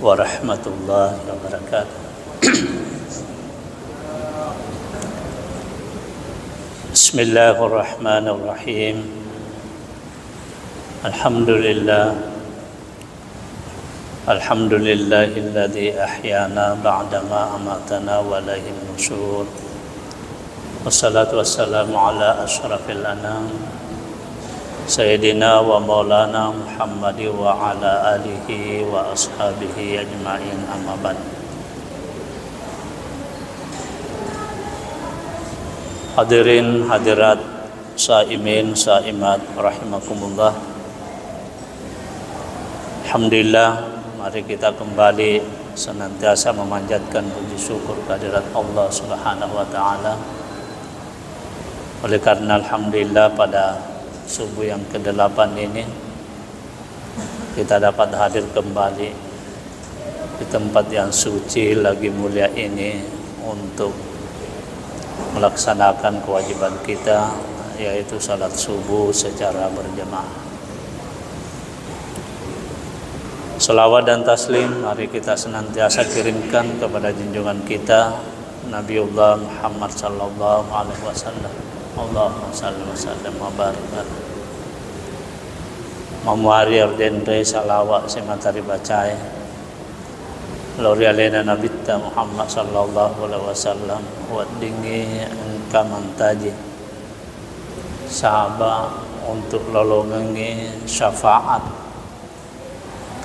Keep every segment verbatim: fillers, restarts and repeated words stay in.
warahmatullahi wabarakatuh. Bismillahirrahmanirrahim. Alhamdulillah. Alhamdulillahilladzi ahyana ba'dama amatana wa ilaihin nusyur. Wassalatu wassalamu ala asyrafil anam, Sayyidina wa Maulana Muhammad wa ala alihi wa ashabihi ajma'in, amma ba'd. Hadirin hadirat, saimin saimat rahimakumullah. Alhamdulillah, mari kita kembali senantiasa memanjatkan puji syukur kehadirat Allah Subhanahu wa Ta'ala. Oleh karena alhamdulillah, pada subuh yang kedelapan ini kita dapat hadir kembali di tempat yang suci lagi mulia ini untuk melaksanakan kewajiban kita, yaitu salat subuh secara berjamaah. Salawat dan taslim mari kita senantiasa kirimkan kepada junjungan kita, Nabiullah Muhammad sallallahu alaihi wasallam. Allahumma salli wa sallim wa barik alaihi. Mamuari ardenre salawat simata ribacae lao ri alena Nabitta Muhammad sallallahu alaihi wasallam, weddingngi engka mantaji saba untuk lolongengngi syafaat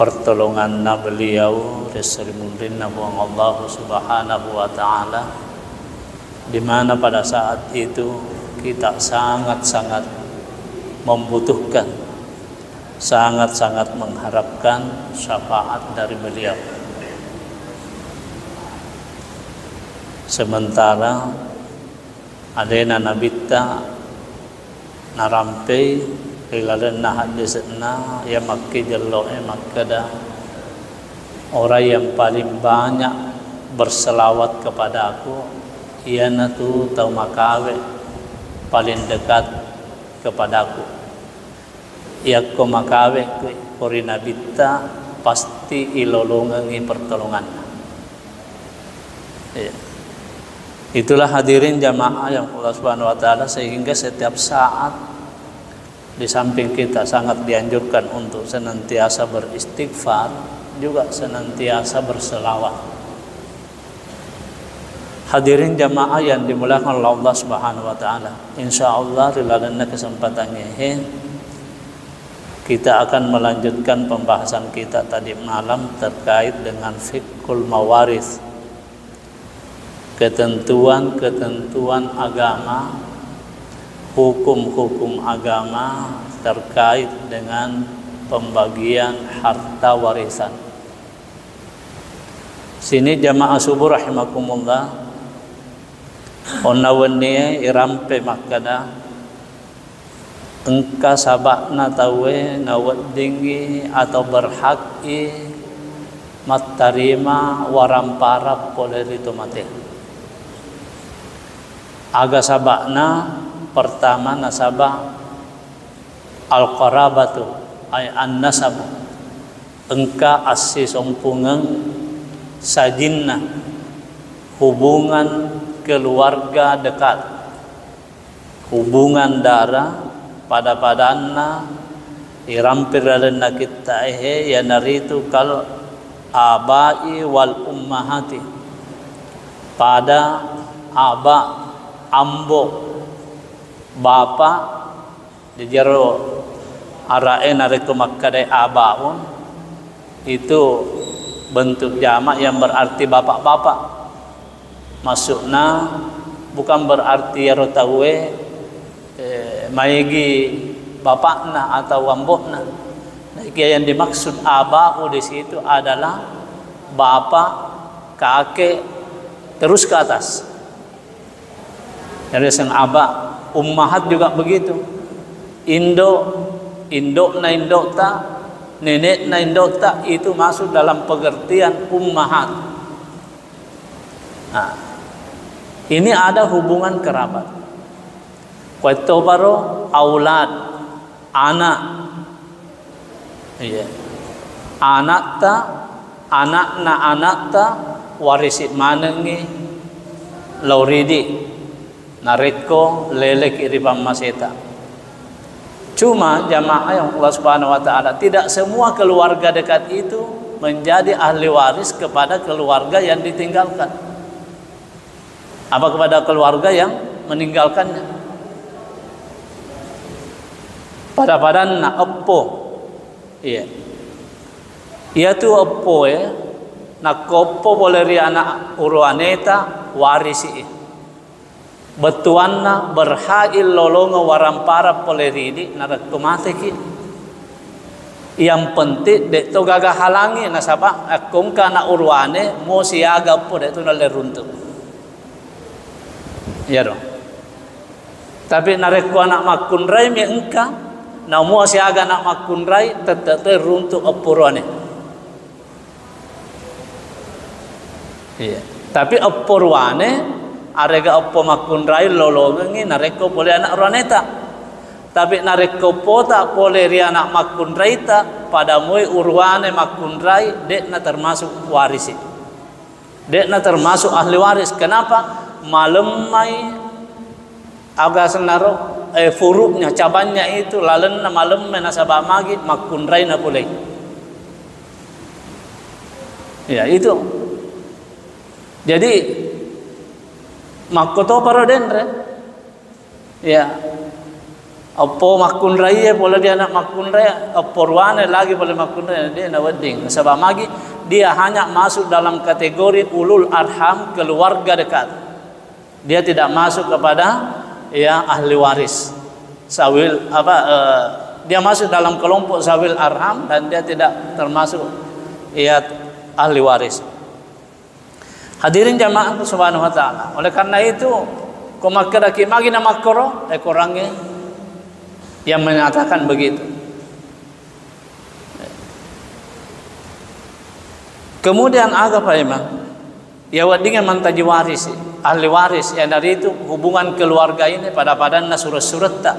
pertolonganna beliau ri esso ri munrinna Puang Allah Subhanahu wa Ta'ala, di mana pada saat itu kita sangat-sangat membutuhkan, sangat-sangat mengharapkan syafaat dari beliau. Sementara alena Nabitta narampei ri lalenna haddese'na iya makkejello'e makkeda, orang yang paling banyak berselawat kepadaku iyanatu tau makawe paling dekat kepadaku. Iyakko makawe ko ri Nabitta, pasti ilolongengngi pertolonganna. Iya. Itulah hadirin jamaah yang Allah Subhanahu wa Ta'ala, sehingga setiap saat di samping kita sangat dianjurkan untuk senantiasa beristighfar, juga senantiasa berselawat. Hadirin jamaah yang dimuliakan oleh Allah Subhanahu wa Ta'ala, insya Allah ri lalenna kesempatan ngehe kita akan melanjutkan pembahasan kita tadi malam terkait dengan fiqhul mawarith, ketentuan-ketentuan agama, hukum-hukum agama terkait dengan pembagian harta warisan. Sini jamaah subuh rahimakumullah, onna wennie irampe makkeda, engka saba'na tauwe naweddingngi atau berhakki mattarima waramparang pole ri tomate. Aga saba'na? Pertama, nasaba al-qarabatu, ay an-nasabu, engka assisompungeng sajinna, hubungan keluarga dekat, hubungan darah, pada-padanna irampe ri lalenna kittaehe, iyanaritu kal abai wal ummahati, pada aba, ambo, bapa. Jaji ero ara'e narekko makkedai abaun, itu bentuk jamak yang berarti bapak-bapak. Maksudna bukan berarti ero tauwe, eh, maegi bapakna atau ambo'na. Nah, yang dimaksud abau di situ adalah bapak, kakek, terus ke atas. Yang disebut aba, ummahat juga begitu. Indo, indokna indokta, nenekna indokta, itu masuk dalam pengertian ummahat. Nah, ini ada hubungan kerabat. Kuettoparo aulad, anak. Iya. Anakta, Ana'na anatta warisi manengngi lao ridi narekko leleki ri pammaseta. Cuma jamaah yang Allah Subhanahu wa Ta'ala, tidak semua keluarga dekat itu menjadi ahli waris kepada keluarga yang ditinggalkan. Apa kepada keluarga yang meninggalkannya. Pada-padanna eppo. Iya. Iyatu eppoe, nakko eppo pole ri ana' uruaneta, warisi i. Bettuanna berhak i lolongeng warampara pole ridi narekko mateki. Yang penting de' to gaga halangi, nasaba akko engka ana' uruane, mo siaga eppo de' to nalle runtu. Iyaro. Tapi narekko ana' makkunrai mi engka, na mua siaga ana' makkunrai, tette' to runtu eppo uruane. Iya. Tapi eppo uruane, arega eppo makkunrai lolongengngi narekko pole ana' uruaneta. Tapi narekko eppota pole ri ana' makkunraita, pada moi uruane makkunrai, de'na termasuk warisi. De'na termasuk ahli waris. Kenapa? Malemmai aga sennaro, eh, furuknya, cabangnya itu, lalenna malemme nasaba magi makkunraina pole. Ya, itu. Jadi, makkotoparo denre. Ya. Eppo makkunraie pole ri ana' makkunrai, eppo uruane lagi pole makkunrai, de' nawedding. Nasaba magi, dia hanya masuk dalam kategori ulul arham, keluarga dekat. Dia tidak masuk kepada, ya, ahli waris. Zawil, apa, eh, dia masuk dalam kelompok zawil arham dan dia tidak termasuk, ya, ahli waris. Hadirin jamaah subhanahu wa ta'ala. Oleh karena itu, ko makkedaki magi na makkoro, eh, korangnge yang menyatakan begitu. Kemudian aga paimeng? Ya weddingnge mantaji warisi, ahli waris, iyanaritu hubungan keluarga ini pada-padanna sureng-suretta.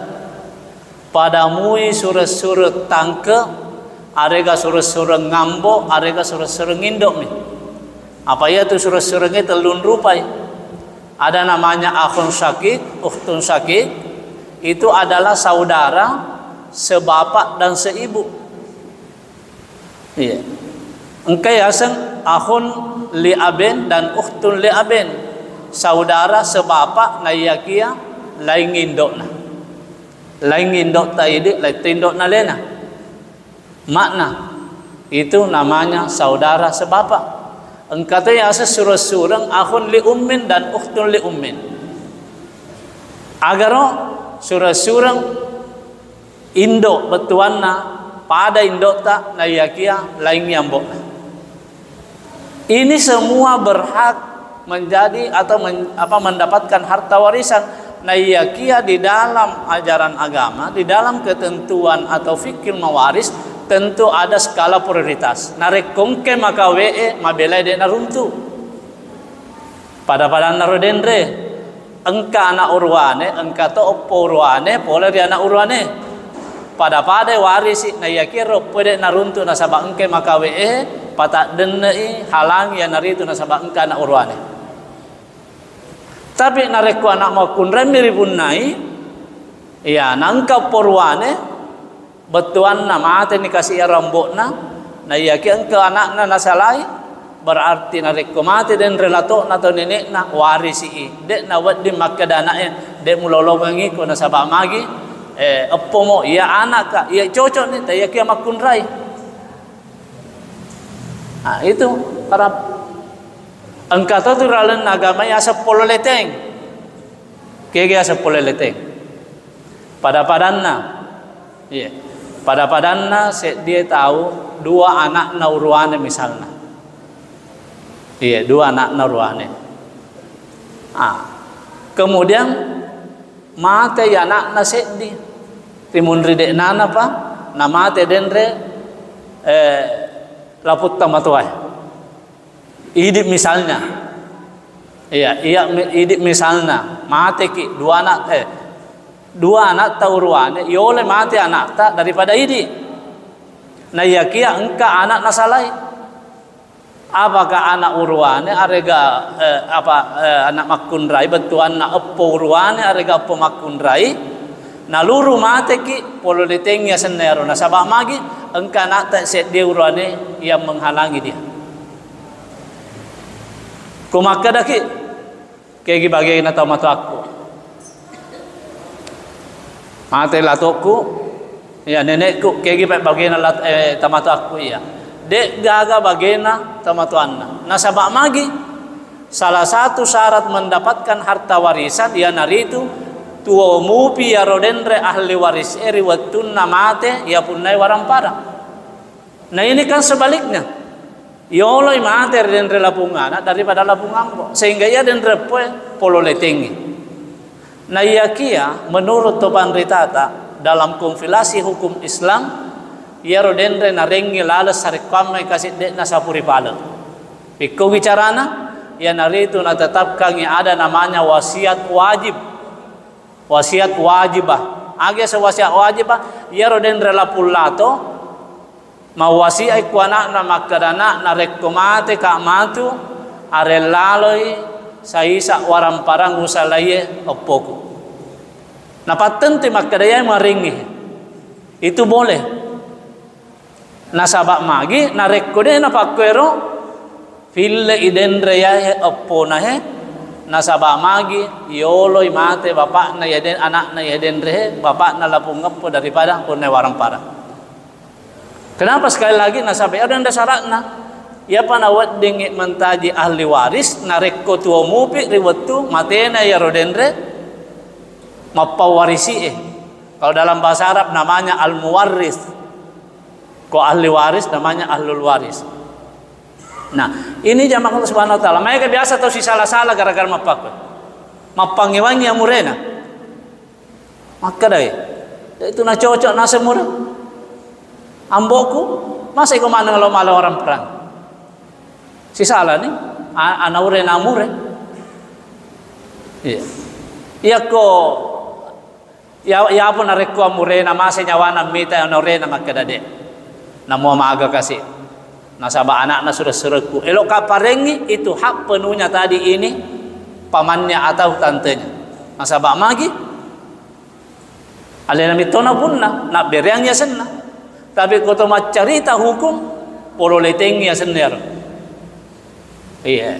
Pada mui sureng-sureng tangke, arega sureng-sureng ngambo, arega sureng-sureng indo'mi. Apa iyatu sureng-surengnge tellung rupai. Ada namanya akhun syakik, ukhtun syakik, itu adalah saudara sebapak dan seibu. Iya. Engka yaseng akhun li aben dan ukhtun li aben. Saudara sebapak naiyakia laing indo'na. Laing indo'ta idi, laing indo'na lena. Makna, itu namanya saudara sebapak. Engka to yaseng sureng-sureng akhun li ummin dan ukhtun li ummin. Agaro sureng-sureng indo' bettuanna pada indo'ta naiyakia laing ambo'na. Ini semua berhak menjadi atau men-, apa, mendapatkan harta warisan. Naiyakia di dalam ajaran agama, di dalam ketentuan atau fikih mawaris, tentu ada skala prioritas. Narekko engke makawe'e, mabelai de' naruntu. Pada-padanna ro denre, engka ana' uruane, engka to eppo uruane pole ri ana' uruane. Pada-pada warisi, naiyakia ro eppo de' naruntu nasaba engka makawe'e, pataddenne'i, halangi, iyanaritu nasaba engka ana' uruane. Tapi narekko ana' makkunraimmi ripunnai, iya, na engka eppo uruane, bettuanna mateni kasi' iyaro ambo'na, naiyakia engka ana'na nasalai, berarti narekko mate denre lato'na atau nene'na, warisi'i. De' nawedding makkeda ana'e, de' mulolongengngi ko nasaba magi, eh, eppomo, iya ana'ka, iya cocokni, taiyakia makkunrai. Nah, itu para engka to tu ri lalenna agama yaseng polo leteng. Kega yaseng polo leteng? Pada-padanna. Iya. Pada-padanna seddie tau, dua ana'na uruane misalna. Iya, dua ana'na uruane. Ah. Kemudian matei ana'na seddi. Timunri de'nanapa namate denre, eh, laputta matoae. Idi misalnya. Iya, iya mi-, idi misalna, mateki dua anak, eh, dua ana'ta uruane, yole mate ana'ta daripada idi. Naiyakia engka anak nasalai. Apakah anak uruane arega, eh, apa, eh, anak makkunrai, bettuanna eppo uruane arega eppo makkunrai, naluru mateki, polole tengngi asenna iyaro, nasaba magi engka anakta seddi uruane yang menghalangi dia. Ko makkedaki, kegi bagena tomatoakku. Mate latokku, iya, nenekku, kegi pa bagena lat-, eh, tomatoakku, iya. De'gaga bagena tomatoanna. Nasaba magi, salah satu syarat mendapatkan harta warisan iyanaritu tuo mupi iyaro denre ahli waris e ri wettunna mate iya punnai waramparang. Nah, ini kan sebaliknya. Yoloi mate ri denre lapung anak daripada lapung ambo. Sehingga iya denre eppoe polole tengngi. Nah, iyakia menurut to panritata dalam kompilasi hukum Islam, iyaro denre narengngi laleng sarekkuammai kasi de'na sapuri paleng. Pikkogi carana? Iyanaritu natetapkangi ada namanya wasiat wajib. Wasiat wajibah. Aga yaseng wasiat wajibah? Iyaro denre lapung lato, mawwasiai ku ana'na makkeda, "Nak, narekko mateka matu, arellaloi saisa waramparang usalaie eppoku." Napattentui makkeda, "Iyae marengngi." Itu boleh. Nasaba magi, narekko de napakkuero, fille i denre yae eppona he, nasaba magi, yoloi mate bapakna ya den-, anakna ya denre he, bapakna lapung eppo daripada punna waramparang. Kenapa sekali lagi? Nasaba iyaro denre syaratna. Iyapa naweddingngi mentaji ahli waris, narekko tuo mupi ri wettu matena iyaro denre, mappawarisi e. Kalau dalam bahasa Arab namanya al-muwarris. Ko ahli waris namanya ahlul waris. Nah, ini jamaah Allah Subhanahu wa Ta'ala. Maega biasa tau sisala-sala gara-gara mappakkue. Mappangewangi amurena. Makkedai, "Itu nacocok naseng mure. Amboku, masa iko maneng lo mala orang perang?" Sisala ni, a-, ana ure namure. Iya. Iyakko, ya, ya apa narekko amurena mase nyawana mita ana urena makkeda de. Namo maga kasi. Nasaba anakna surek-surekku. Elokka parengngi itu hak penuhnya tadi ini pamannya atau tantenya. Nasaba magi alena mittona punna, nabbereangngi asenna. Tapi ko to maccarita hukum, polole tengngi asenna iyaro. Iya.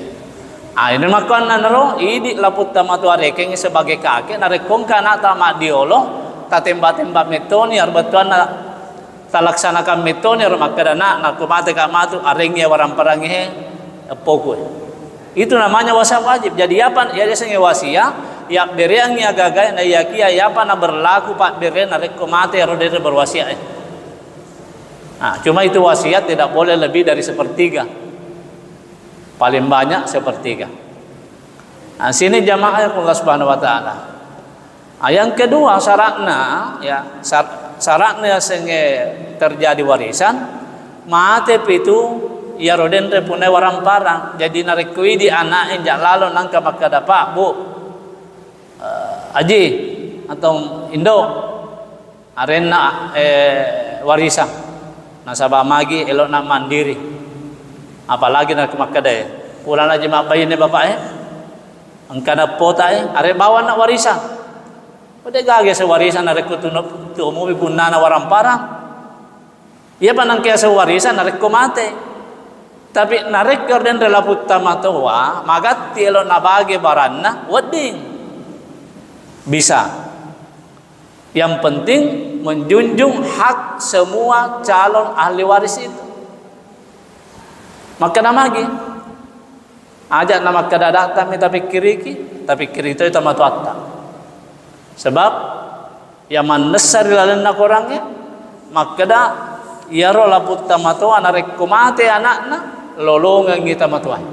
Ah, ini makkuannanaro, idi laputta matoa rekeng sebagai kakek, narekko engka anakta maddiolo, tatemba-temba mettoni, arbettuanna talaksanakan mettoni ro makkeda, "Nak, nakko mateka matu, arengngi waramparangnge he, eppoku e." Itu namanya wasiat wajib. Jadi, iyapa, iya yasengnge wasia, yabbereangngi aga-agae, na iyakia iyapa na berlaku pabbere narekko mate ero dere berwasiat e. Nah, cuma itu wasiat tidak boleh lebih dari sepertiga. Paling banyak sepertiga. Nah, sini jamaah yang Allah Subhanahu wa Ta'ala. Ah, yang kedua syaratna, ya, syar-, syaratna yasengnge terjadi warisan, mate pitu iyaro denre punai waramparang. Jadi narekko idi anak e ja lalo nangka makkeda, "Pak, Bu, eh, Aji atau Indo, arenna, eh, warisan." Nasaba magi elokna mandiri. Apalagi narekko makkeda e, "Purana ji mabbaine bapak e, engkana pota e, are bawanna warisan." Pede gaga se warisan narekko tuno-, tuo mupi punnana waramparang. Iyapa nangka yaseng warisan narekko mate. Tapi narekko denre laputta matoa, magatti elo nabage baranna, wedding. Bisa. Yang penting menjunjung hak semua calon ahli waris itu. Makkeda magi, aja namakkeda datang mi tapikkiriki, tapikkiri toi tomatoatta. Sebab iya mannessa ri lalenna korangnge makkeda, iyaro laputta matoa narekko mate anakna, lolongengngi tomatoae.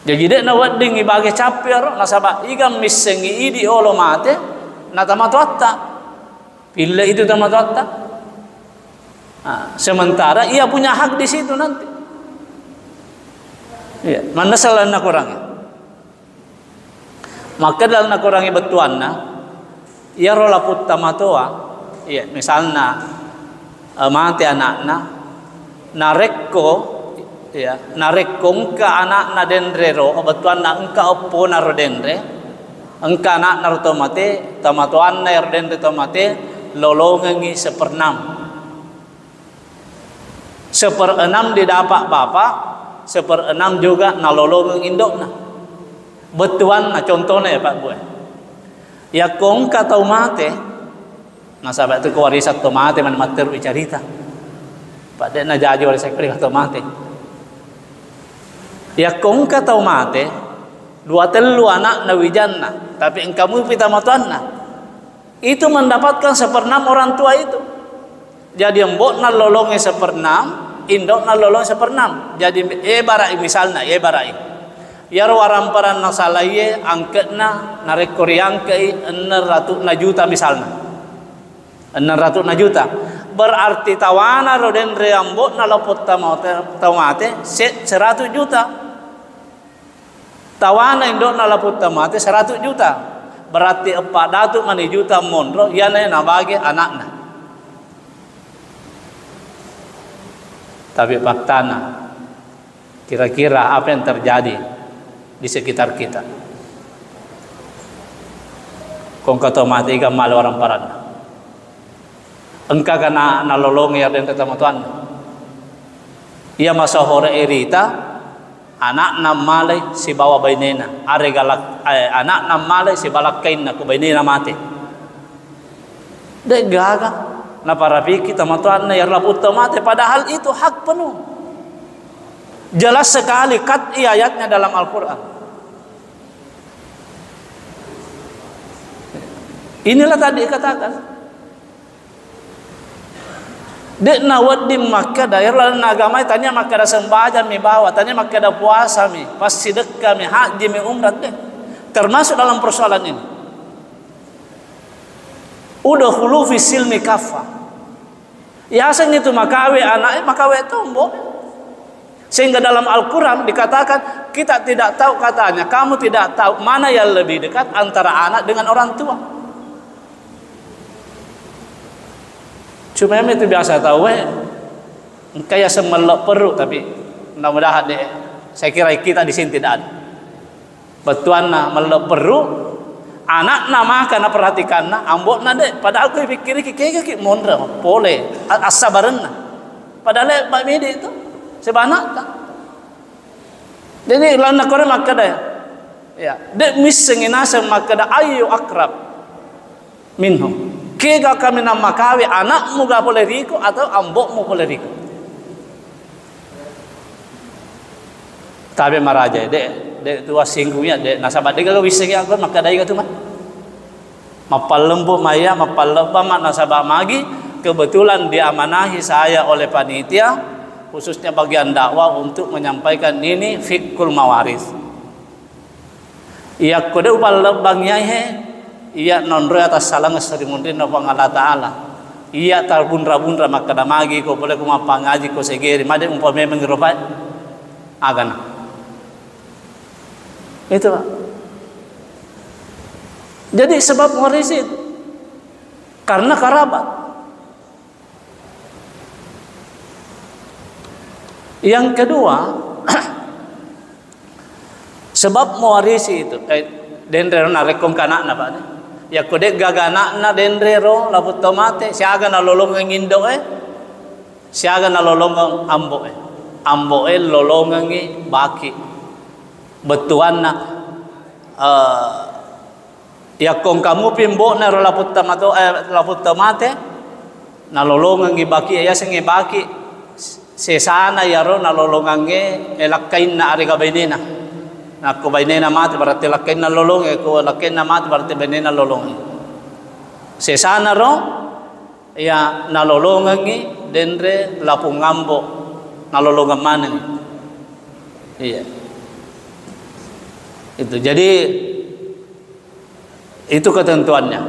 Jaji, de'na wedding ibage cappi aro, nasaba iga missengngi idi olo mate, na tomatoatta. Pille itu tomatoatta. Nah, sementara ia punya hak di situ nanti. Iya, mannessa lalenna korangnge. Makkeda lalenna korangnge bettuanna, iyaro laputta matoa, iya, misalna, eh, mate anakna, narekko Ya, narekko engka ana'na denre ro, bettuanna engka eppona ro denre, engka ana'na ro tomate, tomatoanna ro denre tomate, lolongengi seperenam. Seperenam didapat bapak, seperenam juga nalolongeng indokna. Bettuanna, contohna ya, Pak, Bu, e. Yakko engka tau mate, nasaba itu ko warisan tau mate, mani matteru icarita. Pak, de' najaji warisan ko tau mate. Yakko engka tau mate, dua tellu ana'na wijanna, tapi engka mupi tomatoanna. Itu mendapatkan seperenam orang tua itu. Jadi, embokna lolonge seperenam, indokna lolonge seperenam. Jadi, ebara'i misalna, ebara'i. Iyaro waramparanna salaie angke'na, narekko riangke'i enneng ratu'na juta misalna. Enneng ratu'na juta. Berarti tawana ro denre embokna lapong tau mate, tau mate, se-, seratu juta. Tawana indokna lapong tau mate seratu juta. Berarti eppa datu mani juta monro, iyana nabage anakna. Tapi faktana, kira-kira apa yang terjadi di sekitar kita? Ko engka tau mate, iga male waramparanna? Engka kana nalolongi iyaro denre tomatoanna? Iya masohore irita, anakna malai sibawa bainena, arega lak-, eh, anakna malai sibawa lakkainna ko bainena mate. De' gaga naparapiki tomatoanna iyaro lapong tau mate, padahal itu hak penuh. Jelas sekali kat'i ayatnya dalam Al-Quran. Inilah tadi dikatakan. De' nawedding makkeda, ero lalenna agamai tania makkeda sembajang mi bawa, tania makkeda puasa mi, passidekkami, haji mi, umrah, de'. Termasuk dalam persoalan ini. Udkhulu fi silmi kaffa. Yaseng itu makawe anaknya, makawe tombo. Sehingga dalam Al-Quran dikatakan, kita tidak tahu, katanya, kamu tidak tahu mana yang lebih dekat antara anak dengan orang tua. Cuma itu biasa tahu, eh, engka yaseng mello perru, tapi mudah-mudahan deh, saya kira kita di sini tidak ada. Bettuanna mello perru, anakna maka naperhatikanna, ambo'na de'. Padahal ko ipikkiriki, kegaki monro pole, a-, assabarenna. Padahal lebba midi itu, sebanakta. Jadi, lalenna kore makkeda, ya, de' missengi naseng makkeda, "Ayyu akrab minhu." Kega kaminang makawe, anakmu ga pole riko atau ambo'mu pole riko? Tabe maraja, de', de' tu assinggung ya, de', nasaba de' gaga wissengi aku makkeda iga tu mah. Mappallempu maya, mappallebbang ma, nasaba magi kebetulan diamanahi saya oleh panitia, khususnya bagian dakwah, untuk menyampaikan ini fiqhul mawaris. Iyakko de' upallebbang iya he, iya nonroi atassaleng seri munrinna Puang Allah Ta'ala. Iya tabunra-bunra makkeda magi ko pole ko mappangaji ko segeri, made umpamemeng robai. Agana. Itu, Pak. Jadi sebab mewarisi itu. Karena karabat. Yang kedua, sebab mewarisi itu, eh, denre ro narekko engka anakna, Pak. Yakko de' gaga anakna denre ro lapong tau mate, siaga nalolongeng indo'e, siaga nalolongeng ambo'e. Ambo'e lolongengi baki. Bettuanna, eh, Yakko engka mupi mbo'na ro laputta mato-, eh, laputta mate, nalolongengngi baki, yasengnge baki, sesana iyaro nalolongangnge, eh, lakkainna arega bainena. Nakko bainena mate, berarti lakkainna lolonge, ko lakkainna mate, berarti bainena lolonge. Sesana ro, iya, nalolongengngi denre lapung ambo, nalolongeng maneng. Iya. Itu. Jadi, itu ketentuannya.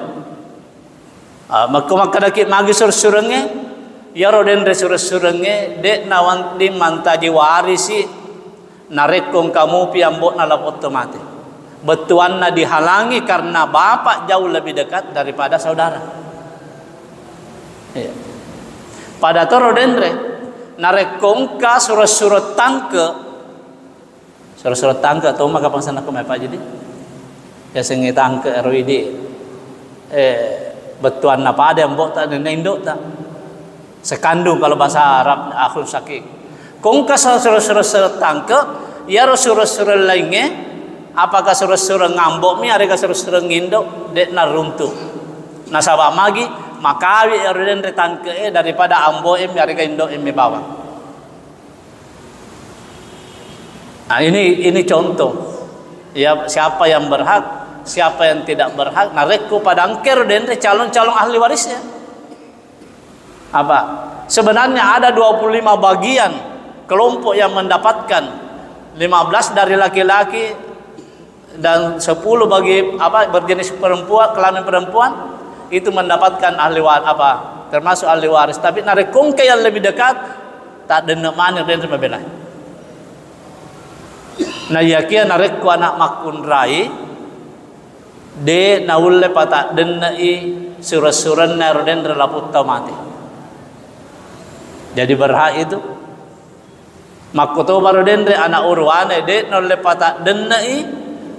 Ah, makko makkedaki magi sureng-surengnge, iyaro denre sureng-surengnge, de' nawedding mantaji warisi, narekko engka mupi ambo'na laputta mate. Bettuanna dihalangi karena bapak jauh lebih dekat daripada saudara. Iya. Pada toro denre, Narekko engka suro-suro tangke, suro-suro tangke to maka bangsa nakko mai Pak Judi? Yasengnge tangke ero idi, eh, bettuanna pada ambo'ta nenna indo'ta. Sekandung kalau bahasa Arab, akhun syakik. Ko engka suro-suro tangke, iyaro suro-suro laingnge, apakah suro-suro ngambo'mi, arega suro-suro indo', de'na runtu. Nasaba magi, makawi ero denre tangke e daripada ambo'e mi, arega indo'e mi bawang. Nah, ini, ini contoh. Ya, siapa yang berhak, siapa yang tidak berhak. Narekko pada engkero denre calon-calon ahli warisnya. Apa? Sebenarnya ada dua puluh lima bagian kelompok yang mendapatkan, lima belas dari laki-laki dan sepuluh bagi, apa, berjenis perempuan, kelamin perempuan, itu mendapatkan ahli war-, apa, termasuk ahli waris. Tapi narekko engka yang lebih dekat, tak denek mani denre mabela. Nah, iyakia narekko anak makkunrai, de naulle pataddenne'i sure-surenna ero denre laputta mate. Jadi berhak itu. Makkotobaro denre anak uruwane, de naulle pataddenne'i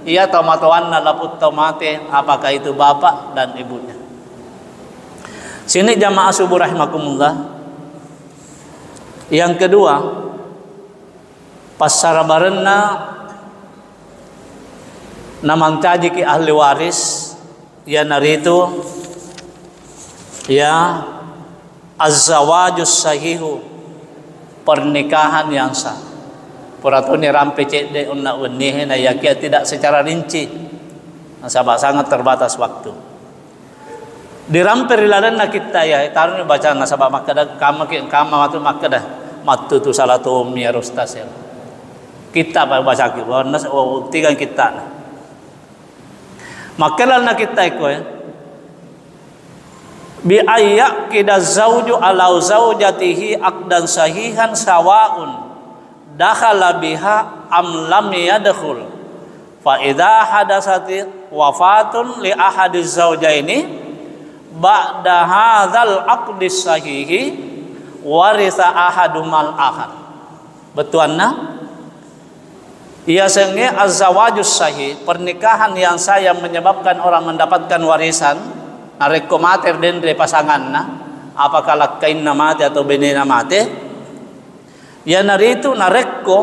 iya tomatoanna laputta mate, apakah itu bapak dan ibunya. Sini jamaah subuh rahimakumullah. Yang kedua, passara barenna namantajiki ahli waris, iyanaritu, ya, az-zawajus sahihu, pernikahan yang sah. Pura toni rampe cedde onna wennihe, na iyakia tidak secara rinci. Nasaba sangat terbatas waktu. Dirampe ri lalenna kitta iya, taroni bacana, nasaba makkeda, kamma ki, kamma matu makkeda, mattu tu salah tommi ero ustaz ero. Kitta pa bacaki, wa nas-, wa utigang kittana. Makkelalna kitta ikkoe, bi ayyakida zauju ala zaujatihi akdan sahihan sawaun dakhala biha am lam yadkhul. Fa idza hadasati wafatun li ahadi zaujaini ba'da hadzal aqdi sahihi warisa ahadumal akhar. Bettuanna, iyasengnge az-zawajus sahih, pernikahan yang sah yang menyebabkan orang mendapatkan warisan, narekko mate denre pasanganna, apakah lakkainna mate atau benena mate, iyanaritu narekko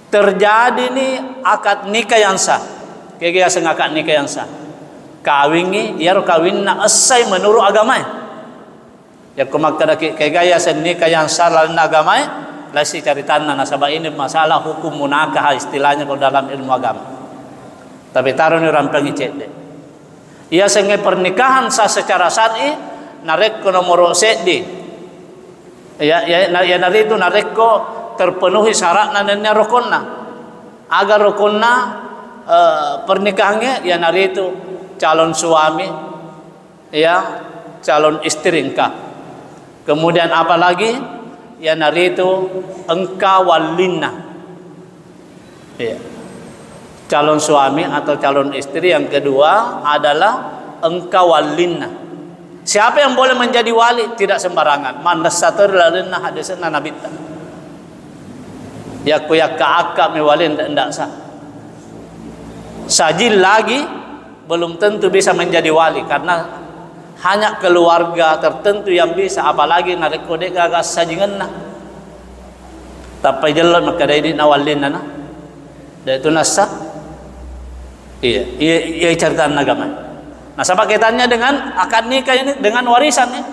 terjadini akad nikah yang sah. Kega yaseng akad nikah yang sah? Kawingngi, iyaro kawinna essai menurut agamae. Yakko makkedaki kega yaseng nikah yang sah lalenna agamae, laissi caritanna, nasaba ini masalah hukum munakahah istilahnya kalau dalam ilmu agama. Tapi taroni rampengi cedde. Iyasengnge pernikahan sah secara syar'i, narekko nomoro seddi, ya, ya, na-, iyanaritu narekko terpenuhi syaratna nennia rokonna. Aga rokonna, eh, pernikahangnge, iyanaritu calon suami, ya, calon istri engka. Kemudian apalagi, iyanaritu engka wallinna. Iya. Calon suami atau calon istri yang kedua adalah engka wallinna. Siapa yang boleh menjadi wali? Tidak sembarangan. Mannessa to ri lalenna hadisna Nabitta. Yakko yakka-akka mi wali ndak, ndak sah. Sajing lagi belum tentu bisa menjadi wali karena hanya keluarga tertentu yang bisa, apalagi narekko de gaga sajingenna. Tappai jello makkeda idi nawallinna na. De tu nassa. Iya, iya, iya caritanna agama. Nasaba kaitannya dengan akad nikah ini, dengan warisan ya.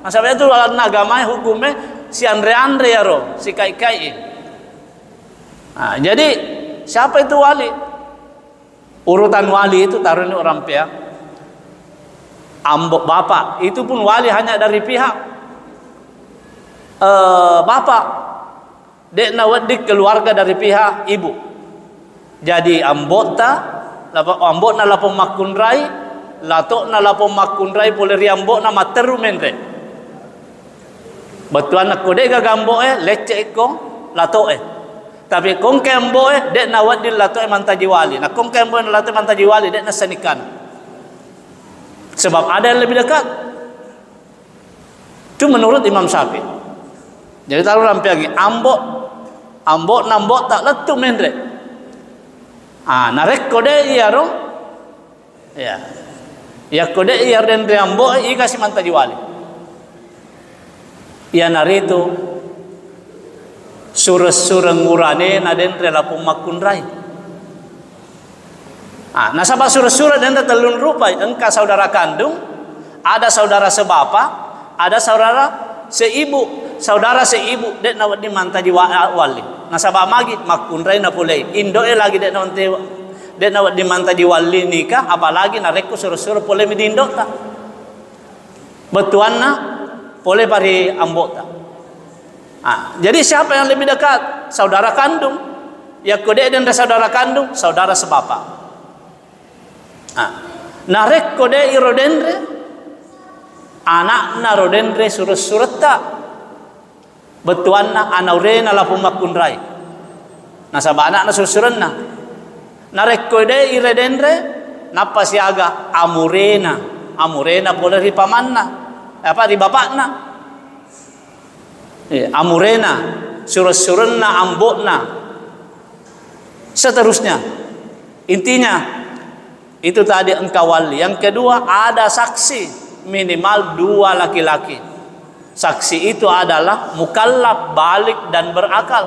Nasaba itu lalenna agama hukumnya si anre-anre ya ro, si kai-kai. Nah, jadi siapa itu wali? Urutan wali itu taroni orang pea. Ambo bapak, itu pun wali hanya dari pihak, eh, bapak. De'na wedding keluarga dari pihak ibu. Jadi ambo'ta, lapo-, ambo'na lapong makkunrai, lato'na lapong makkunrai pole ri ambo'na matteru menre. Bettuanna ko de gaga ambo'e, lecce ikko lato'e. Tapi kongke ambo'e, de'na wedding lato'e mantaji wali. Na kongke ambo'e lato'e mantaji wali, de'na senikan. Sebab ada yang lebih dekat. Itu menurut Imam Syafi'i. Jadi talu rampeangngi ambo', ambo'na ambo'ta lettu menre'. Ah, narekko de' iyaro, ya. Yakko de' iyaro denre ambo'e, ika si mantaji wali. Iyanaritu sureng-sureng uranena denre lapong makkunrai. Ah, nasaba sureng-sureng denre tellung rupai, engka saudara kandung, ada saudara sebapa, ada saudara seibu. Saudara seibu de' nawedding mantaji wa-, walli. Nasaba magi makkunrai napolei. Indo'e lagi de' nawedding, de' nawedding mantaji walli nika, apalagi narekko sureng-sureng polemi di indo'ta. Bettuanna pole pa ri ambo'ta. Ah, jadi siapa yang lebih dekat? Saudara kandung. Yakko de' denre saudara kandung, saudara sebapa. Ah, narekko de' iro denre, ana'na ro denre sureng-suretta. Bettuanna anaurena lapong makkunrai. Nasaba ana'na sureng-surenna. Narekko de' ire denre, nappa siaga amurena, amurena pole ri pamanna, apa, ri bapakna. Eh, amurena, sureng-surenna, ambo'na, seterusnya. Intinya, itu tadi engka walli. Yang kedua, ada saksi minimal dua laki-laki. Saksi itu adalah mukallaf, balik, dan berakal.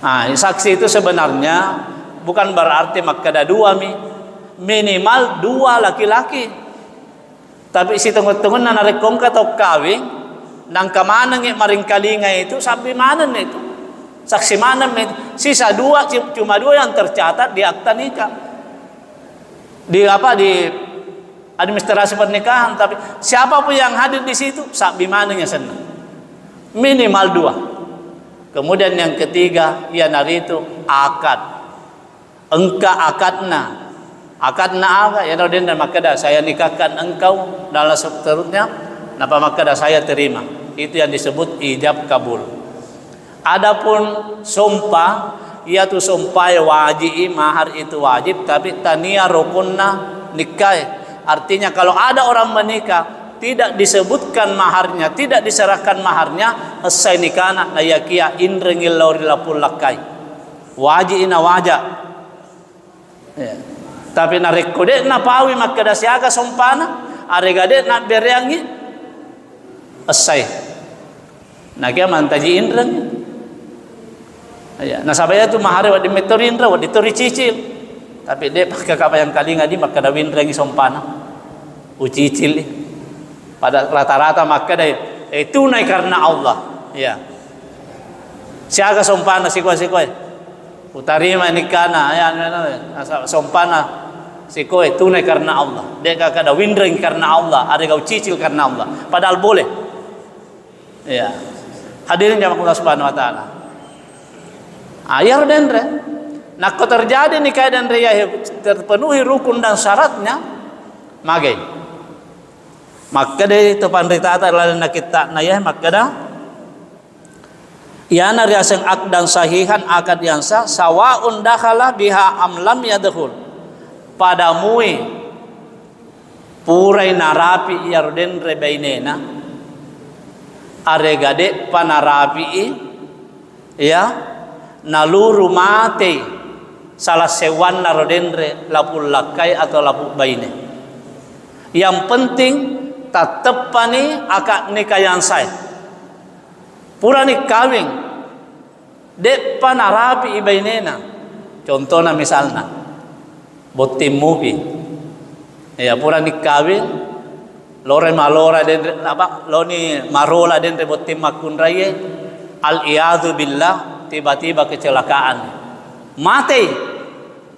Nah, saksi itu sebenarnya bukan berarti makkeda dua mi, minimal dua laki-laki. Tapi sitengeng-tengenna narekko engka tau kawing, nangka manengngi maringkalinga itu, sabbi manenni itu. Saksi maneng mi itu. Sisa dua, ci-, cuma dua yang tercatat di akta nikah. Di apa, di administrasi pernikahan, tapi siapapun yang hadir di situ, sabbi maneng yasenna. Minimal dua. Kemudian yang ketiga, iyanaritu akad. Engka akadna. Akadna aga? Iyaro denre makkeda, "Saya nikahkan engkau," dan seterusnya. Napa makkeda, "Saya terima." Itu yang disebut ijab kabul. Adapun sompa, iyatu sompae waji'i, mahar itu wajib, tapi tania rukunna nikkae. Artinya, kalau ada orang menikah, tidak disebutkan maharnya, tidak diserahkan maharnya, essai nikana, naiyakia inrengi lao ri lapong lakkai. Waji'i nawaja. Ya. Tapi narekko de' napaui makkeda siaga sompana, arega de' nabbereangngi, essai. Nakia mantaji inreng. Ya, nasaba iyatu mahare wedding metto rinreng, wedding to ricicil. Tapi de' pakkeda kapang kalinga di makkeda winrengi sompana. Ucicili. Pada rata-rata makkeda, "Eh, tunai karena Allah." Ya. Siaga sompana sikoe-sikoe. Utarima nikana, ya, anu, anu, asa-, sompana sikoe tunai karena Allah. De' ka kada winreng karena Allah, arega ucicil karena Allah. Padahal boleh. Ya. Hadirin jamaah Allah Subhanahu wa Ta'ala. Ah, iyaro denre. Nakko terjadi nikah denre ya terpenuhi rukun dan syaratnya, magai. Makkeda to panritata lalenna kitta'na ya, makkeda, iyana riaseng aqdan sahihan, akad yang sah, sawaun dakhala biha am lam yadkhul. Pada mui purai narapi iyaro denre bainena, arega de'pa narapi'i, ya, naluru matei salah seuwanna ro denre lapung lakkai atau lapung baine. Yang penting tatteppani akad nikah yang sah. Purani kawing, de'pa narapi'i bainena. Contohna misalna, botting mupi. Ya, purani kawing, lore malora denre, apa, loni marola denre botting makkunraie, al iyadzu billah, tiba-tiba kecelakaan. Matei.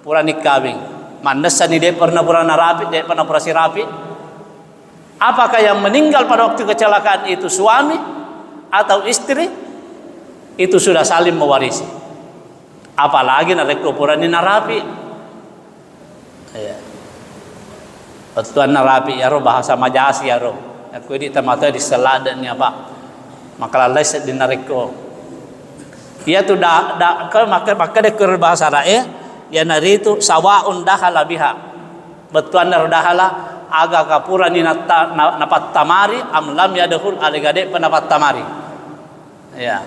Purani kawing. Mannessani de' pernah pura narapi, de' pernah pura sirapi. Apakah yang meninggal pada waktu kecelakaan itu suami atau istri? Itu sudah saling mewarisi. Apalagi narekko purani narapi. Iya. Bettuanna rapi iyaro bahasa Majasi iyaro. Akko idi' tamatoa disseladenni apa? Makalallai sedding narekko. Iyatu da, da, ke, maka, makkeda ko bahasa Ara'e, iyanaritu sawaun dakhala biha. Bettuanna ro dakhala, Aga kapurani natta-, na-, napattamari, am lam yadkhul, alega de'pa napattamari. Ya.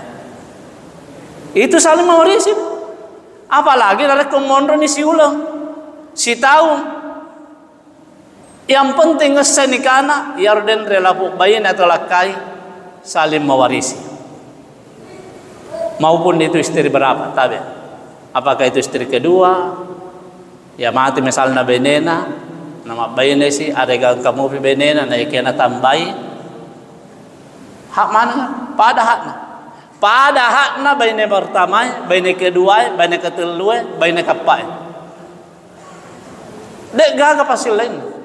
Itu saling mewarisi. Apalagi narekko monroni siuleng, sitaung. Yang penting ngesseni kana, iyaro denre lapuk baine atau lakkai saling mewarisi. Maupun itu istri berapa, tabe. Apakah itu istri kedua, ya mate misalna benena, namabbaine si, arega engka mupi benena, naikena tambai, hak mana? Pada hakna. Pada hakna baine pertamae, baine keduae, baine ketellue, baine keeppae. De'gaga pasilleng.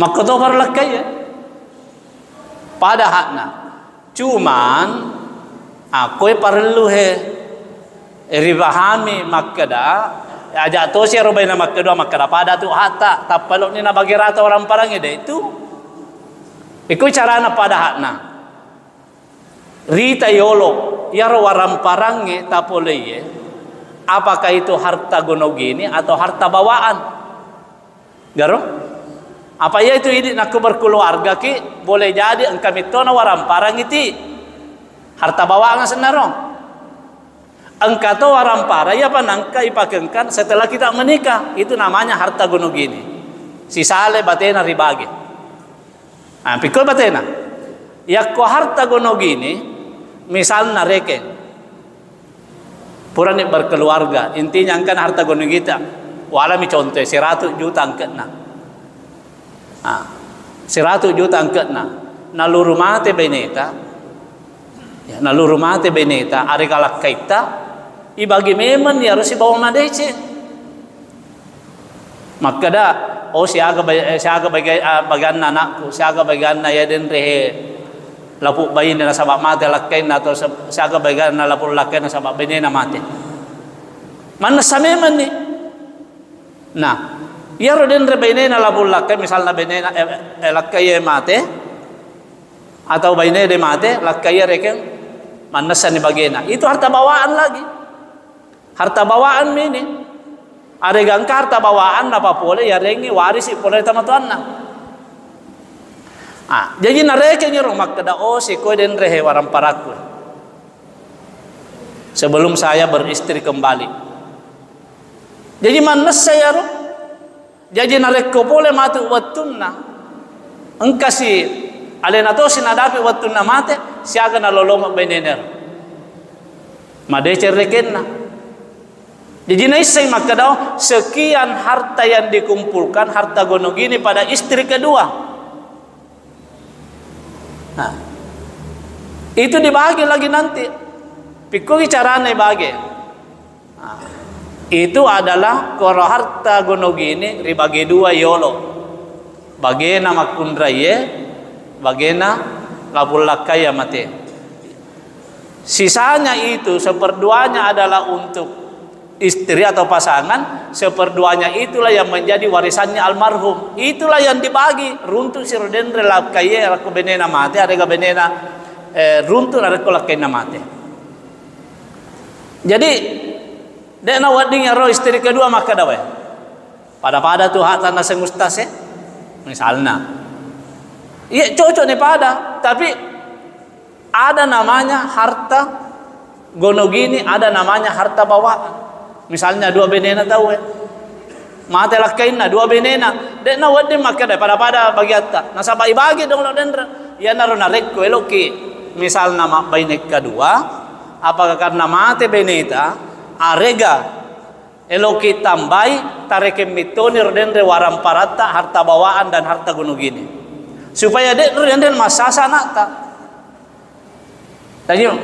Makkoto farlakkai ya. Pada hakna. Cuman, akkoe parellu he ripahami makkeda, aja tosi ero baina makkedua makkeda pada tu hakta, tappa elokni nabage rata waramparangnge, de' tu. Iko carana pada hakna. Rita yolo, iyaro waramparangnge tapoleie, apakah itu harta gonogini atau harta bawaan? Garo? Apa iya itu idi nakko berkeluarga ki, boleh jadi engka mittona waramparang iti. Harta bawaan sennaro. Engka to waramparang, iya pa nangka ipakengkan setelah kita menikah. Itu namanya harta gonogini. Sisale batena ribage. Ah, pikkoi batena. Yakko harta gonogini, misalna rekeng. Purani berkeluarga, intinya engkana harta gonogita. Walami contoh, seratus juta engkena. Ah, seratus juta engkena. Naluru mate beneta. Ya, naluru mate beneta, arega lakkaitta, ibagi memang ya harus sibawa madeceng. Makkeda, "Oh, siaga ba-, eh, siaga baga-, ah, baganna anakku, siaga baganna iya denre he lapuk baine nasaba mate lakkainna, atau se-, siaga baganna lapuk lakkainna nasaba bainena mate." Mannessa memang ni. Nah, iyaro denre bainena lapuk lakkai, misalna bainena, eh, eh, lakkai mate, atau baine de mate, lakkai rekeng, mannessani bagena. Itu harta bawaan lagi. Harta bawaan mi ini. Arega engka harta bawaan napapole, yarengngi warisi pole tomatoanna. Ah, jaji narekeng iro makkeda, "Oh, sikoi denre he waramparakku." Sebelum saya beristri kembali. Jaji mannessa iyaro. Jaji narekko pole matu wettunna, engkasi alena tosi nadapi wettunna mate, siaga nalolongeng bainenero. Madeceng rekenna. Jaji naisseng makkeda, oh, sekian harta yang dikumpulkan, harta gonogini pada istri kedua. Nah, itu dibagi lagi nanti. Pikkoi carana ibage. Nah, itu adalah koro harta gonogini ribagi dua yolo. Bagena makkunraie, bagena lapuk lakkai mate. Sisanya itu, seperduanya adalah untuk istri atau pasangan, seperduanya itulah yang menjadi warisannya almarhum. Itulah yang dibagi, runtu siro denre lakkaie, rekko benena mate, arega benena, eh, runtu narekko lakkainna mate. Jadi, de' nawedding ero istri kedua makkeda, "Weh, pada-pada tu hakta naseng ustaz e." Misalna. Iya, cocok ni pada, tapi ada namanya harta gonogini, ada namanya harta bawaan. Misalnya dua benena tau e. Mate lakkainna, dua benena. De' nawedding makkeda pada-pada bagiatta. Nasaba ibagi dong lo denre. Iyanaro narekko eloki misalna mabbaine kedua, apakah karena mate beneta, arega eloki tambai, tarekeng mittoni ro denre waramparatta, harta bawaan dan harta gonogini. Supaya de' ro denre massasa anakta. Tanya,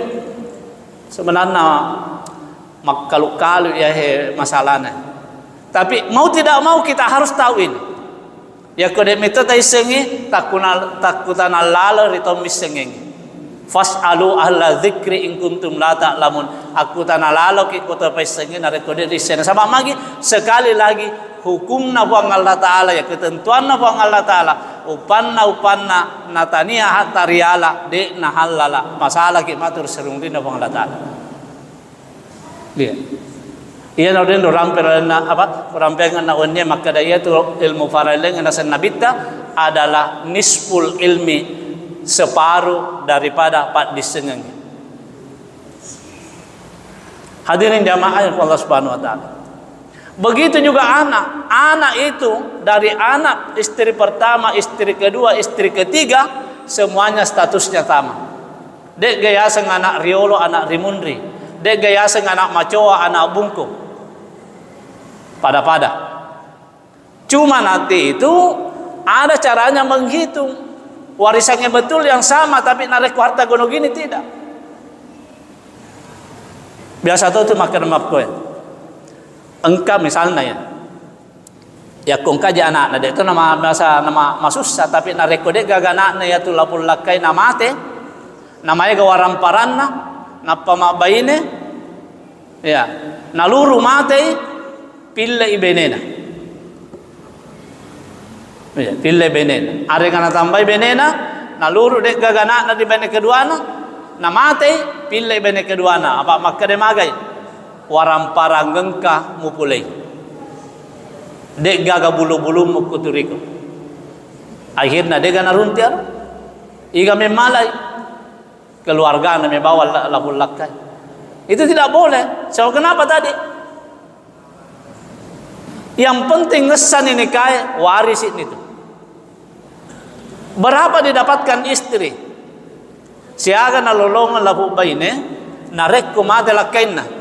sebenarnya makkalu-kalu ya he masalahnya. Tapi mau tidak mau kita harus tahu ini. Yakko de' metto taissengngi, takkuna-, takkutana lalo ri tommi sengengngi. Fas'alu ahla dzikri in kuntum la ta'lamun. Akkutana laloki ko to paissengngi narekko de' risseng. Nasaba magi, sekali lagi, hukumna Puang Allah Ta'ala, ya ketentuanna Puang Allah Ta'ala, upanna, upanna natania hatta riala, de' nahallala. Masalaki matur serungrina Puang Allah Ta'ala. Iya. Iyana urinro rampe lalenna apa? Rampengenna wennie makkeda iyatu ilmu farailaing nasenna Nabitta adalah nisful ilmi, separuh daripada paddissengengnge. Hadirin jamaah yang Allah Subhanahu wa Ta'ala. Begitu juga anak. Anak itu dari anak istri pertama, istri kedua, istri ketiga, semuanya statusnya sama. De'ga yaseng anak riolo, anak rimunri. De'ga yaseng anak macoa, anak bungkung. Pada-pada. Cuma nanti itu ada caranya menghitung. Warisannya betul yang sama, tapi narekko harta gono gini tidak. Biasa to tu makan mapkoe. Engka misalnya ya. Yakko engka je anakna, de' to nama, biasa nama masussa, tapi narekko de'gaga anakna yatu lapung lakkai namate, namaega waramparanna, nappa mabbaine, ya, naluru matei, pillei benena. Ya, pillei benena. Arega natambai benena, naluru de'gaga anakna di baine keduana, namatei, pillei baine keduana. Apa makkeda magai? Waramparang engka mupulei. De'gaga bulu-bulummu kuturiko. Akhirna de'ga narunti aro. Iga memmalai. Keluargana mebawa la-, lapung lakkai. Itu tidak boleh. So, kenapa tadi? Yang penting ngessani nikae, warisi nitu. Berapa didapatkan istri? Siaga nalolongeng lapung baine, narekko mate lakkainna.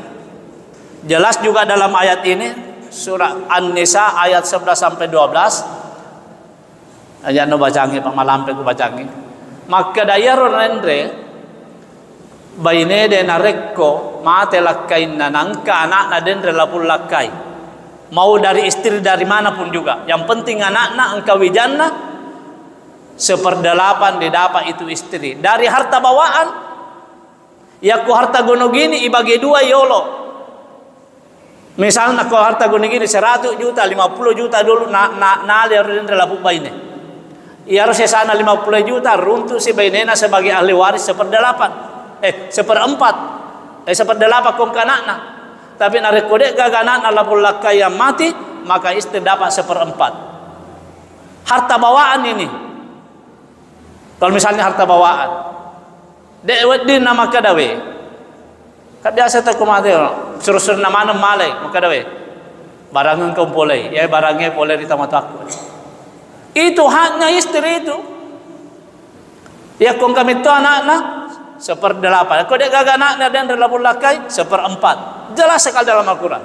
Jelas juga dalam ayat ini, surah An-Nisa ayat sebelas sampai dua belas. Aja no bacangi, Pak, malampe ku bacangi. Makkeda iyaro renre, bainede narekko mate lakkainna, nangka anakna denre lapung lakkai. Mau dari istri dari mana pun juga. Yang penting anakna engka wijanna, seperdelapan didapat itu istri. Dari harta bawaan, yakko harta gono gini ibagi dua yolo. Misalna ko harta gono gini seratus juta, lima puluh juta dulu na, na, nale ri lapung baine. Iyaro sesana lima puluh juta runtusi bainena sebagai ahli waris seperdelapan. Eh, seperempat. Eh, seperdelapan kongka anakna. Tapi narekko de'gaga anakna lapung lakkai yang mati, maka istri dapat seperempat. Harta bawaan ini. Kalau misalnya harta bawaan, de' wedding na makkeda we. Kan biasa tau ko mate, suru-suruna maneng malai, makkeda we. Barang engka polei, ya, barangnge polei ri tomatoakku. Itu haknya istri itu. Yakko engka metto anakna, seperdelapan. Yakko de'gaga anakna denre lapung lakkai, seperempat. Jelas sekali dalam Al-Quran.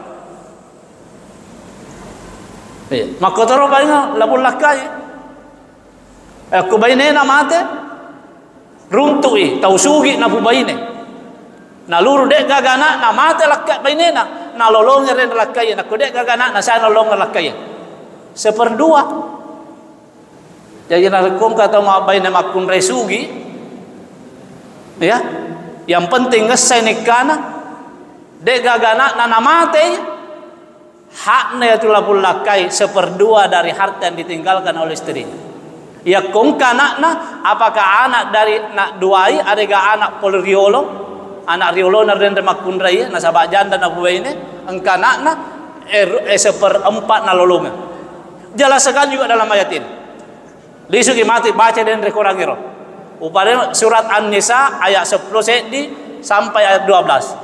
Iya. Makkotoro paling lapung lakkai. Eh, ko bainena mate, runtu'i, tau sugi napubaine. Naluru de'gaga anakna, mate lakka bainena, nalolongeng renre lakkaie, nakko de'gaga anakna, sai nalolongeng lakkaie. Seperdua. Jaji narekko engka tau mabbaine makkunrai sugi, ya, yang penting ngessai nikkana, de'gaga anakna namatei, hakna yatu lapung lakkai seperdua dari harta yang ditinggalkan oleh istrinya. Yakko engka anakna, apakah anak dari nak duai, arega anak pole riolo, anak riolona denre makkunrai, nasaba janda napubaine, engka anakna, eh, ru-, eh, seperempat nalolongeng. Jelas sekali juga dalam ayat ini. Lisuki mati baca denre korangngero. Upare surat An-Nisa ayat seppulo seddi sampai ayat dua belas.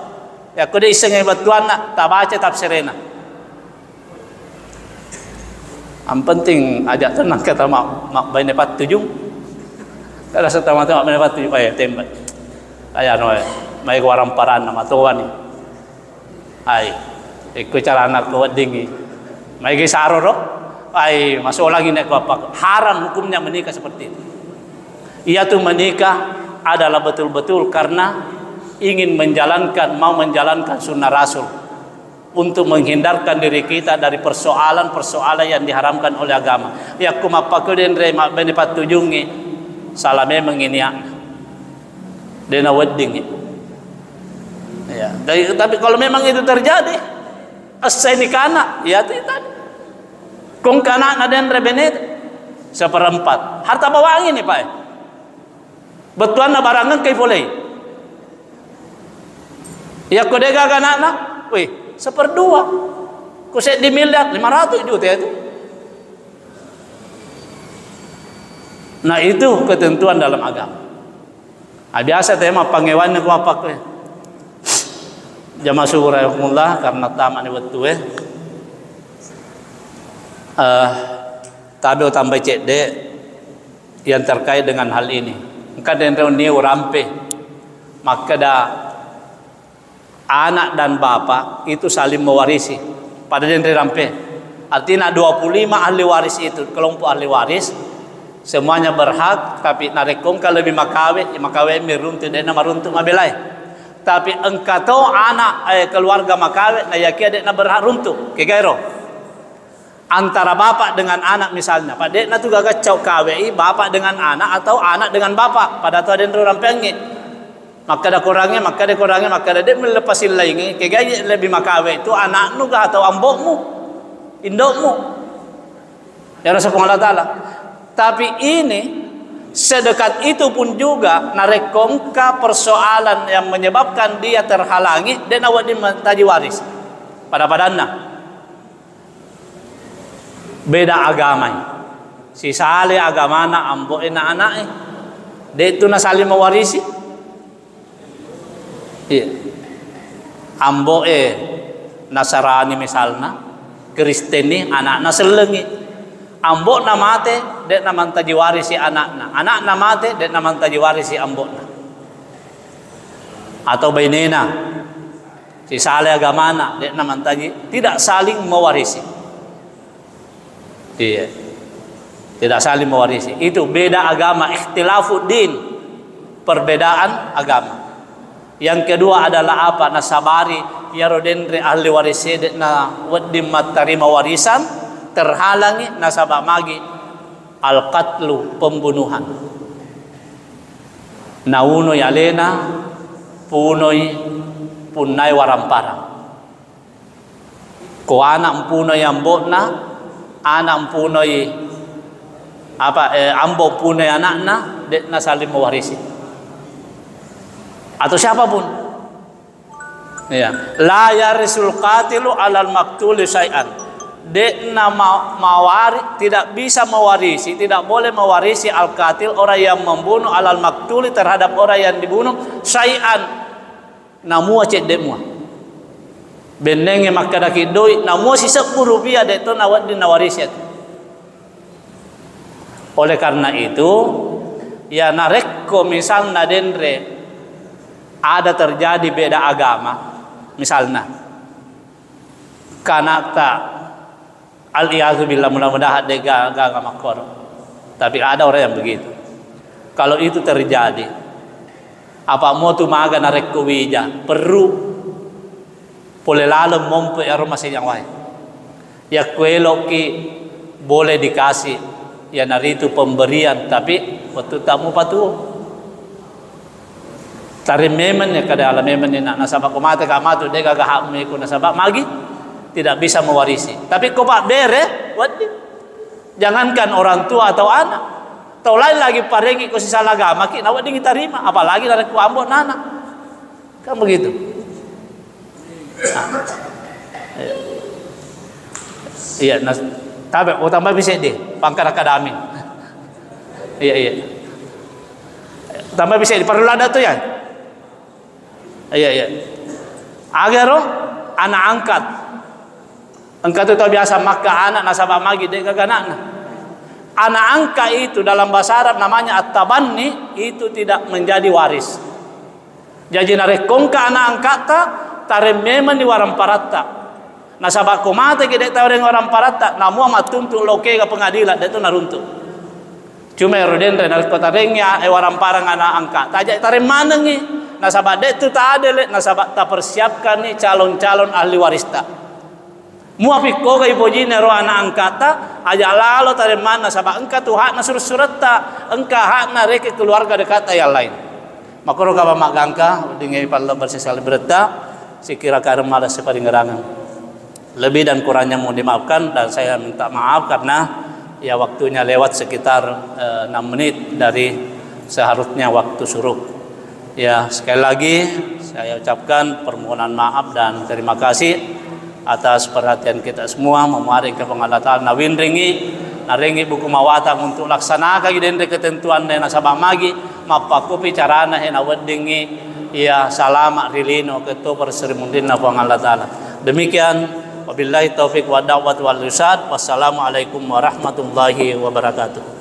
Yakko de issengngi bettuanna, tabaca tafsirena. Yang penting aja tenang kata mak, mak baine pattujung. Kada serta mata mak baine pattujung, eh, tembak. Ayah no, eh, mai kuaramparanna matoani. Ai, ikko carana ko weddingngi. Maigi saro ro. Ai, masolangi nek ko apa. Haram hukumnya menikah seperti itu. Ia tuh menikah adalah betul-betul karena ingin menjalankan, mau menjalankan sunnah Rasul untuk menghindarkan diri kita dari persoalan-persoalan yang diharamkan oleh agama. Yakko mappakudenre mabbene pattujungi, salah memang ini ya. Dena wedding. Ya, tapi, tapi kalau memang itu terjadi, essai nikana, ya itu tadi. Kong kana na denre bene seperempat. Harta bawang ini, Pak. Bettuanna barang engkai polei. Yakko degaga anakna, wih, Seperdua. Ku seddi miliar, lima ratus juta itu. Nah, itu ketentuan dalam agama. Ah, biasa te mappangewanna ku apa ku. Jamaah subuh rahimakumullah, karena tamat ni wettu e. Eh, tabe utambai cedde yang terkait dengan hal ini. Engka denre wenni urampe. Makkeda anak dan bapak itu saling mewarisi. Pada denre rampe. Artinya dua puluh lima ahli waris itu, kelompok ahli waris, semuanya berhak, tapi narekko engka lebih makawe, ya makawe mi runtu, de'na maruntu mabelai. Tapi engka to anak, eh, keluarga makawe, na yakia de'na berhak runtu. Kegairo. Antara bapak dengan anak misalnya, pa de'na tu gaga cau kawei bapak dengan anak atau anak dengan bapak, pada to denre urampeangngi. Makkeda korangnge, makkeda korangnge, makkeda de' melle pasillaingngi, kegai lebih makawe itu anaknu ga atau ambo'mu, indo'mu. Ya Rasul Allah Ta'ala. Tapi ini sedekat itu pun juga, narekko engka persoalan yang menyebabkan dia terhalangi, de' nawedding mantaji waris. Pada-padanna. Beda agamai. Sisale agamana ambo'e na ana'e. De' tu nasaling mewarisi. Iya. Ambo'e Nasarani misalna, Kristenni, ana'na sellengi. Ambo'na mate, de'na mantaji warisi ana'na. Ana'na mate, de'na mantaji warisi ambo'na. Atau bainena, sisale agamana, de'na mantaji, tidak saling mewarisi. Iya. Tidak saling mewarisi. Itu beda agama, ikhtilafu din, perbedaan agama. Yang kedua adalah apa? Nasabari iyaro denre ahli waris e de'na wedding mattarima warisan, terhalangi nasaba magi al-qatlu, pembunuhan. Naunoi alena, punoi, punnai waramparang. Ko ana' mpunoi ambo'na, ana' mpunoi apa, eh, ambo mpunoi ana'na, de'na saling mewarisi. Atau siapapun. Iya. La yarisul qatilu alal maktuli syai'an. De'na ma-, mawari-, tidak bisa mewarisi, tidak boleh mewarisi al-qatil, orang yang membunuh, alal maktuli, terhadap orang yang dibunuh, syai'an. Namua cedde mua. Bennengnge makkadaki doi, namua sisebbu rupiah, de' to nawedding nawarisi atu. Oleh karena itu, ya narekko misalna denre ada terjadi beda agama, misalna, kanakta, al-iyazubillah, mudah-mudahan de' ga-, gaga makkoro. Tapi ada orang yang begitu. Kalau itu terjadi, apa motu maga narekko wija, perru pole laleng mompe aro masenyawae. Yakko eloki boleh dikasih, iyanaritu pemberian, tapi wettu tamu patuo. Tareng memeng ni, kada ala memeng ni, na-, nasaba ko mate ka matu, de' gaga hakmu iku, nasaba magi tidak bisa mewarisi. Tapi ko pabbere, wedding. Jangankan orang tua atau anak, tau lain lagi parengi ko sisala agama ki, na wedding tarima, apalagi narekko ambo nana. Kan begitu. Nah. Iya, nas-, tabe, oh, tambah bisa di pangkara kadamin. Iya, iya. Tambah bisa di perlu ada tu ya. Iya, iya. Agaro anak angkat. Engka tu tau biasa makka anak nasaba magi de' gaga anakna. Anak angkat itu dalam bahasa Arab namanya at-tabanni, itu tidak menjadi waris. Jaji narekko engka anak angkatta, tareng memeng ni waramparatta. Nasaba ko mate ki de' taureng waramparatta, namua mattuntu lokega pengadilan, de' tu naruntu. Cuma ero denre narekko tarengngi a-, e, waramparang anak angkatta, aja tareng manengngi. Nasaba de' tu taadele, nasaba tapersiapkanni calon-calon ahli warista. Muapi koga ipojinna ro anak angkatta, aja lalo tareng maneng, nasaba engka tu hakna surut-suretta, engka hakna rekeng keluarga dekatta yang lain. Makkoro kaba maggangka, weddingnge pallebba sesali beretta, sikira kareng mala siparingerangeng. Lebih dan kurangnya mohon dimaafkan, dan saya minta maaf karena ya waktunya lewat sekitar, eh, enam menit dari seharusnya waktu syuruk. Ya, sekali lagi saya ucapkan permohonan maaf dan terima kasih. atas perhatian kita semua, memuaring ke Puang Allah Ta'ala, nawinringi, narengi buku mawatang untuk laksanakan denre ketentuan nasaba magi, mappakkupi carana he naweddingi, iya salama ri lino ke to perserimunrinna Puang Allah Ta'ala. Demikian, wabillahi taufiq wa da'wat wal irsyad. Wassalamualaikum warahmatullahi wabarakatuh.